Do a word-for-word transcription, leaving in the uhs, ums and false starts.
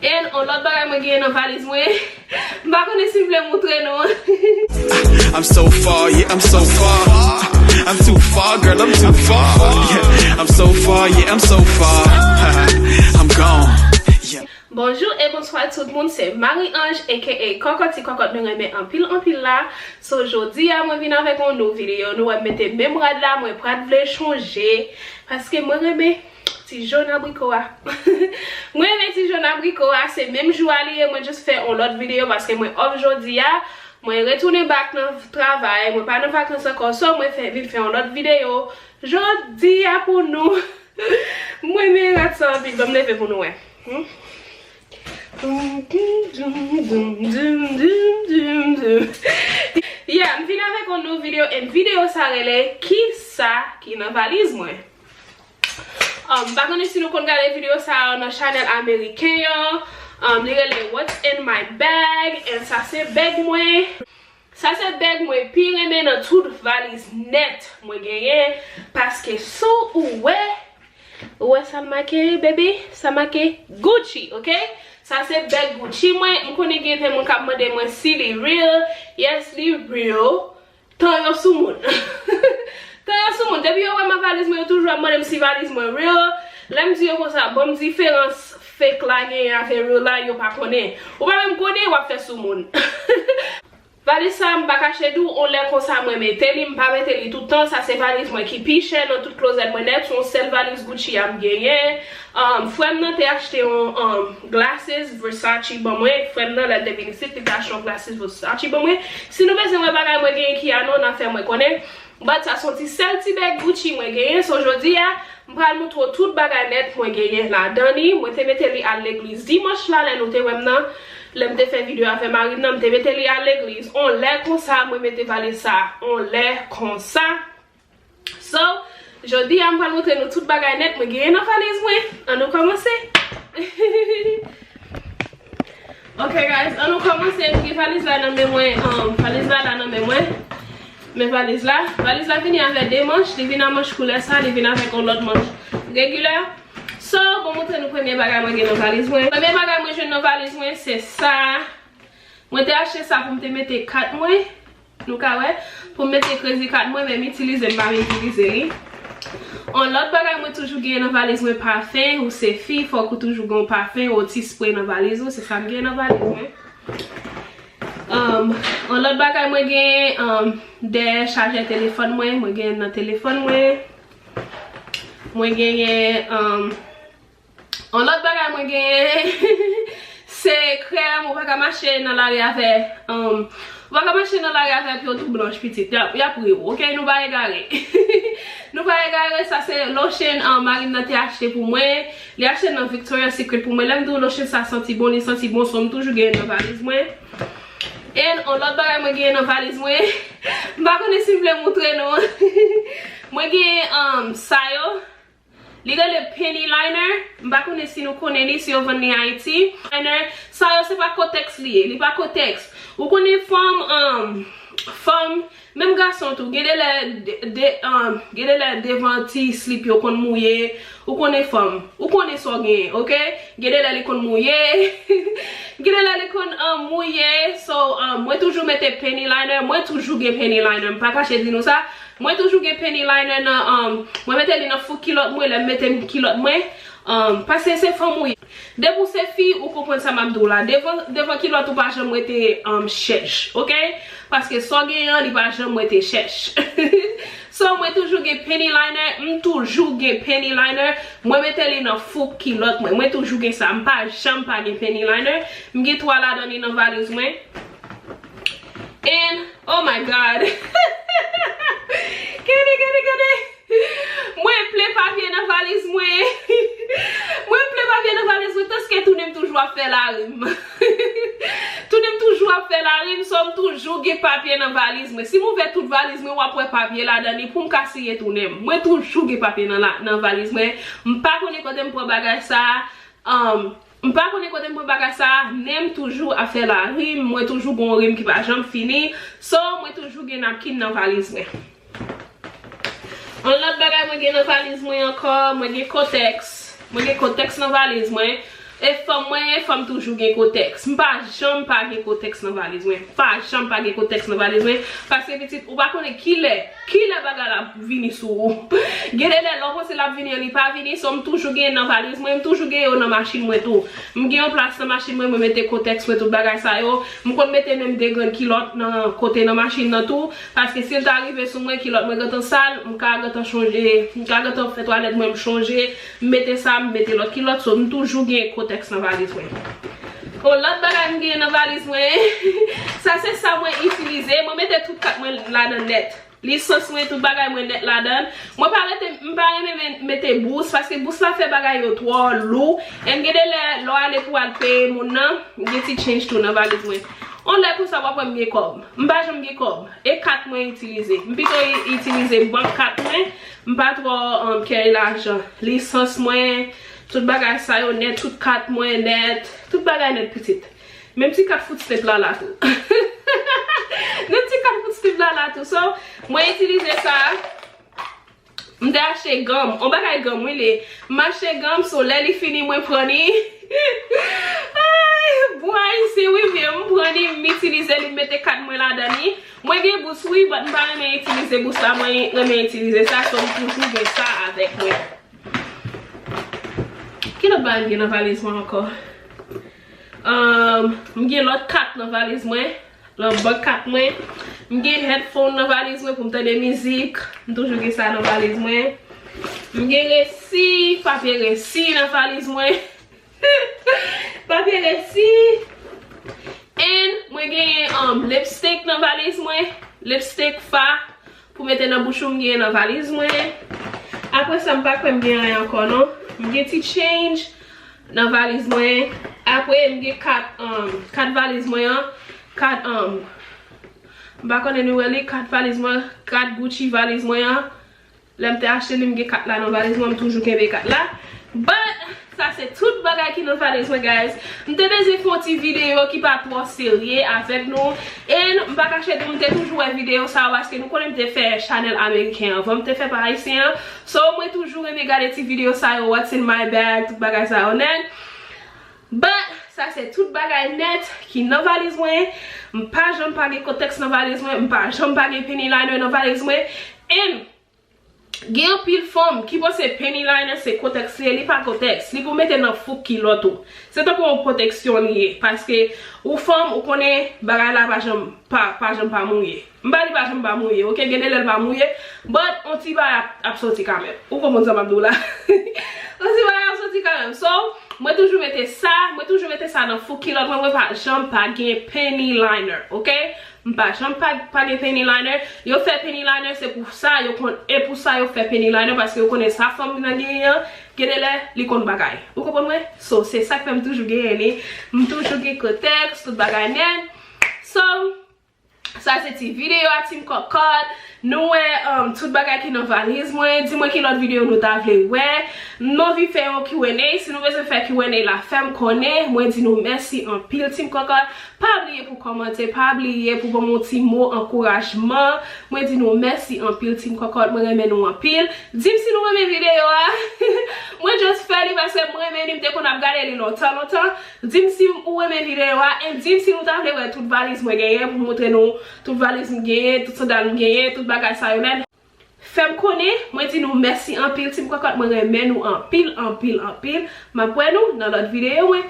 And on lòt bagay mwen genyen nan valiz mwen, m pa konnen si m vle moutre nou. I'm so far, yeah, I'm so far. I'm too far, girl, I'm too far. Yeah, I'm so far, yeah, I'm so far. I'm gone. Yeah. Bonjou e bonswa tout moun, se Marie Ange, A K A Kòkòt ti kòkòt nou renmen anpil anpil la. So, jodi a, mwen vin avèk yon nou videyo. Nou wè m mete menm rad la, mwen pa t vle chanje. Paske mwen renmen ti jòn abriko a. Mwen renmen ti jòn abriko a, se menm jou a li ye, mwen just fè yon lòt videyo paske mwen off jodi a. Mwen retounen back nan travay, mwen pa nan vakans ankò, so mwen fè, vin fè yon lòt videyo jodi a pou nou. Mwen renmen rad sa anpil, ban m leve pou nou wè. Hmm? Yeah, m vin avèk yon nou videyo, and videyo sa rele Kisa ki nan valiz mwen? Um, m pa konnen si nou konn gade videyo sa yo nan chanèl ameriken yo. Um, li rele What's in my bag, and sa se bag mwen. Sa se bag mwen pi renmen nan tout valiz nèt mwen genyen, paske si w wè, ou wè sa l make, baby? Sa make Gucci, ok? Sa se bag Gucci mwen. M konnen gen pen moun k ap mande mwen si li real. Yes, li real. Tan yo sou moun. Tan yo sou moun. Depi yo wè m ak valiz mwen, yo toujou ap mande m si valiz mwen real. Lè m di yo konsa, ban m diferans fake la genyen avè real la, yo pa konnen. Ou pa menm konnen, w ap fè sou moun. Valiz sa, m pa kache di w, on lè konsa mwen mete li, m pa mete li tout tan. Sa se valiz mwen ki pi chè nan tout klozèt mwen nèt. Se yon sèl valiz Gucci a m genyen. Um, frè m nan te achte yon, um, glasses Versace ban mwen. Frè m nan, lè l te vin isit, li te achte yon glasses Versace ban mwen. Si nou bezwen wè bagay mwen genyen ki a nou, n a fè mwen konnen. But sa se yon ti sèl ti bag Gucci mwen genyen. So, jodi a, m pral montre w tout bagay nèt mwen genyen ladan li. Mwen te mete li al legliz dimanch la, lè nou te wè m nan. Lè m te fè videyo avè mari m nan, m te mete li al legliz. On lè konsa, mwen mete valiz sa. On lè konsa. So, jodi a, m pral montre nou tout bagay nèt mwen genyen nan valiz mwen. An nou kòmanse. Ok, guys, an nou kòmanse. M gen valiz la nan men mwen. Um, valiz la la nan men mwen. Men valiz la. Valiz la vini avè de manch. Li vin a manch koulè sa. Li vin avèk yon lòt manch regilè. So, bon, montre nou premye bagay mwen gen nan valiz mwen. Premye bagay mwen jwenn nan valiz mwen, se sa. Mwen te achte sa pou m te mete kat mwen. Nou ka wè, pou m mete crazy kat mwen, men m itilize, m pa itilize li. On lòt bagay mwen toujou genyen nan valiz mwen, pafen. Ou se fi, fòk ou toujou gen yon pafen, yon ti spray nan valiz ou, se sa m genyen nan valiz mwen. Um, on lòt bagay mwen genyen, um, dèyè chajè telefòn mwen, mwen genyen nan telefòn mwen. Mwen genyen, um, On lòt bagay mwen genyen, se krèm, ou pa ka mache nan lari avè, um, ou pa ka mache nan lari avè pye w tou blanch, pitit. Y ap, y ap ri w, ok? Nou pa egare. Nou pa egare, sa se lotion, um, mari m nan te achte pou mwen. Li achte nan Victoria's Secret pou mwen. Lè m di w lotion sa santi bon, li santi bon, so m toujou genyen nan valiz mwen. And on lòt bagay mwen genyen nan valiz mwen. M pa konnen si m vle moutre nou. Mwen genyen, um, sa yo. Li rele Penny Liner. M pa konnen si nou konnen li, si yo vann li Ayiti. Liner, sa yo se pa kotèks li ye, li pa kotèks. Ou konnen fanm, um, fanm, menm gason tou, gen de lè, de, de, um, gen de lè devan ti slip yo konn mouye. Ou konnen fanm, ou konnen sa w genyen, ok? Gen de lè li konn mouye. Gen de lè li konn, um, mouye. So, um, mwen toujou mete Penny Liner, mwen toujou gen Penny Liner. M pa kache di nou sa. Mwen toujou gen Penny Liner nan, um, mwen mete li nan fou kilòt mwen, lè m mete kilòt mwen, um, paske se fanm ou ye. Depi w se fi, ou konprann sa m ap di w la. Devan, devan kilòt ou pa janm rete, um, chèch, ok? Paske sa w genyen an, li pa janm rete chèch. So, mwen toujou gen Penny Liner, m toujou gen Penny Liner. Mwen mete li nan fou kilòt mwen. Mwen toujou gen sa. M pa janm pa gen Penny Liner. M gen twa ladan li nan valiz mwen. And, oh my God. Gade, gade, gade. Mwen plen papye nan valiz mwen. Mwen plen papye nan valiz mwen. Tanske tounen m toujou ap fè lari m. Tounen m toujou ap fè lari m, so m toujou gen papye nan valiz mwen. Si m ouvè tout valiz mwen, w ap wè papye ladan li pou m ka siye tounen m. Mwen toujou gen papye nan la, nan valiz mwen. M pa konnen kote m pran bagay sa. Um, m pa konnen kote m pran bagay sa, men m toujou ap fè lari m, mwen toujou gon rim ki pa janm fini. So, mwen toujou gen napkin nan valiz mwen. On lòt bagay mwen gen nan valiz mwen ankò, mwen gen kotèks. Mwen gen kotèks nan valiz mwen. E fanm mwen ye, fanm toujou gen kotèks. M pa janm pa gen kotèks nan valiz mwen. Pa janm pa gen kotèks nan valiz mwen. Paske pitit, ou pa konnen kilè, kilè bagay la ap vini sou ou. Gen de lè, lè w panse l ap vini an, li pa vini. So, m toujou gen nan valiz mwen, m toujou gen yo nan machin mwen tou. M gen yon plas nan machin mwen, mwen mete kotèks mwen, tout bagay sa yo. M konn mete menm de grenn kilòt nan kote nan machin nan tou. Paske si l ta rive sou mwen, kilòt mwen gentan sal, m ka gentan chonje, m ka gentan fè twalèt mwen, m chonje, m mete sa, m mete lòt kilòt, so m toujou gen kotèks nan valiz mwen. Yon lòt bagay m gen nan valiz mwen, sa se sa mwen itilize, mwen mete tout kat mwen ladan nèt. Lisans mwen, tout bagay mwen nèt ladan. Mwen pa rete, m pa renmen men- mete bous, paske bous la fè bagay yo twò lou. And gen de lè, lè w ale pou w al peye moun nan, gen ti change tou nan valiz mwen. On lè konsa w ap wè m gen kòb. M pa janm gen kòb. E kat mwen itilize. M pito i- itilize bank kat mwen. M pa twò um, carry lajan. Lisans mwen, tout bagay sa yo nèt, tout kat mwen nèt, tout bagay nèt pitit. Menm ti kat food stamp la la tou. Menm ti kat food stamp la la tou. So, mwen itilize sa. M te achte gòm. On bagay gòm, wi, li. M achte gòm, so lè li fini, mwen pran li. Ay, bon ayisyen, wi, men m pran li, m itilize li, m mete kat mwen ladan li. Mwen gen bous, wi, but m pa renmen itilize bous la, mwen renmen itilize sa, so m toujou gen sa avèk mwen. Ki lòt bagay m gen nan valiz mwen ankò? Um, m gen lòt kat nan valiz mwen. Nan bank kat mwen. M gen headphone nan valiz mwen pou m tande mizik. M toujou gen sa nan valiz mwen. M gen resi, papye resi nan valiz mwen. Papye resi. And mwen genyen um, lipstick nan valiz mwen. Lipstick fa pou mete nan bouch ou m genyen nan valiz mwen. Apre sa, m pa kwè m gen anyen ankò non. M gen ti change nan valiz mwen. Apre, m gen kat, um, kat valiz mwen an. Kat, um, m pa konnen nou wè li, kat valiz mwen, kat Gucci valiz mwen an. Lè m te achte li, m gen kat la nan valiz mwen, m toujou kenbe kat la. But, sa se tout bagay ki nan valiz mwen, guys. M te bezwen fè yon ti videyo ki pa twò serye avèk nou. And m pa kache di w, m te toujou wè videyo sa yo, paske nou konnen m te fè chanèl ameriken an. Avan m te fè pa ayisyen an. So, mwen toujou renmen gade ti videyo sa yo, what's in my bag, tout bagay sa yo nèt. But, sa se tout bagay nèt ki nan valiz mwen. M pa janm pa gen kotèks nan valiz mwen. M pa janm pa gen penny liner nan valiz mwen. And gen anpil fanm ki panse penny liner se kotèks li ye, li pa kotèks. Li pou mete nan fouk kilòt ou. Se tankou yon pwoteksyon li ye. Paske ou fanm, ou konnen bagay la pa janm pa, pa janm pa mouye. M pa di pa janm pa mouye, oke? Gen de lè l pa mouye, but on ti bagay ap, ap soti kanmenm. Ou konprann sa m ap di w la? On ti bagay ap soti kanmenm. So, mwen toujou mete sa, mwen toujou mete sa nan fouk kilòt mwen, mwen pa janm pa gen penny liner, oke? M pa janm pa, pa gen penny liner. Yo fè penny liner, se pou sa, yo konn, e pou sa yo fè penny liner, paske yo konnen sa fanm nan genyen an, gen de lè, li konn bagay. Ou konprann mwen? So, se sa k fè m toujou genyen li. M toujou gen kotèks, tout bagay nèt. So, sa se ti videyo a Team Kòkòt. Nou wè um, tout bagay ki nan valiz mwen. Di mwen ki lòt videyo nou ta vle wè. M anvi fè yon Q and A. Si nou bezwen fè Q and A la, fè m konnen. Mwen di nou mèsi anpil, Team Kòkòt. Pa bliye pou kòmante, pa bliye pou ban m yon ti mo ankourajman. Mwen di nou mèsi anpil, Team Kòkòt. Mwen renmen nou anpil. Di m si nou renmen videyo a. Mwen just fè li paske mwen renmen li, m te konn ap gade li lontan, lontan. Di m si ou renmen videyo a, and di m si nou ta vle wè tout valiz mwen genyen pou montre nou tout valiz m genyen, tout sandal m genyen, tout bagay sa yo nèt. Fè m konnen, mwen di nou mèsi anpil, Team Kòkòt, mwen renmen nou anpil, anpil, anpil. M ap wè nou nan lòt videyo mwen.